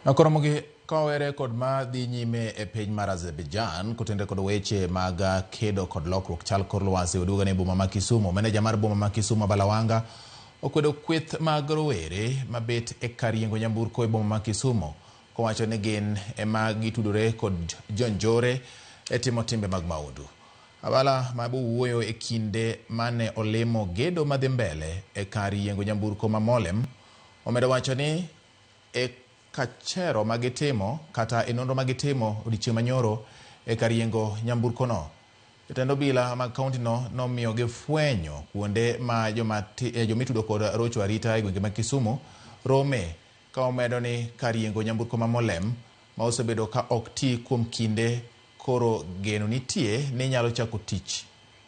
Koromogi kawere kod ma dhi nyime e piny mar Azerbaijan kotenore kod weche mag kedo kod lokruok chal kor lwasi oduogo ne boma ma Kisumu. Meneja mar boma ma Kisumu Abala Wanga okwedo kweth mag rowere mabet e kar yiengo nyamburko e boma ma Kisumu kowacho ni gin ema gitudore kod jonjore e timo timbe mag maundu. Abala ma bowuoyo e kinde mane olimo gedo madhi mbele e kar yiengo nyamburko ma Molem omedo wacho ni e kachero magitimo kata e nonro magitimo odiechieng' manyoro e kar yiengo nyamburkono. Jotend obila mag kaontino nomiyo gifwenyo kuonde ma joma itudo kod rocho arita e gwenge mag Kisumu rome ka omedo ni kar yiengo nyamburko ma Molem ma osebedo ka ok ti kuom kinde koro geno nitie ni nyalo chako tich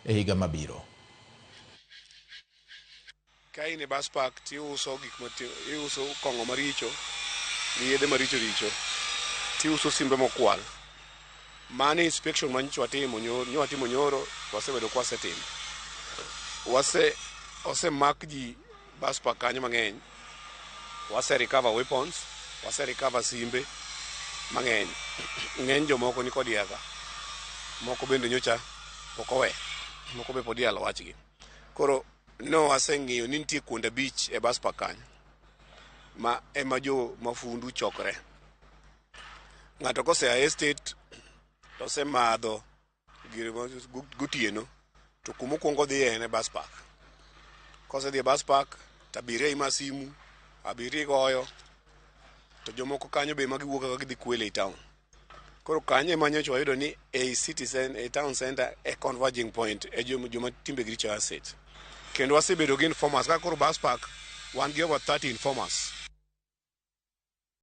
e higa mabiro. Ka in e bus park tiuso gik iuso kong'o maricho gi yedhe maricho richo tiuso simbe mokwal. Mano inspection ma nyocha watimo nyoro, nyoro wasebedo ka wasetimo. Wase osemak ji bus park kanyo mang'eny. Wase recover weapons, wase recover simbe mang'eny. Ng'eny jomoko ni kod yadha. Moko bende nyocha pok owe. Moko be pod iyalo wachgi. Koro no waseng'iyo ni nitie kuonde abich e bus park kanyo ma ema jo mafundu chokre. Ng'ato kosea e estate to osemadho gire gotieno to kumokwongo odhiye en e bus park. Kosedhi e bus park to abiria ima simu, abiria igoyo to jomoko kanyo be ema giwuok ka gidhi kwele e town. Koro kanyo ema nyocha wayudo ni ei city e town center e converging point e joma timbegi richo asset. Kendo wasebedo gi informers kaka koro bus park wan gi over 30 informers.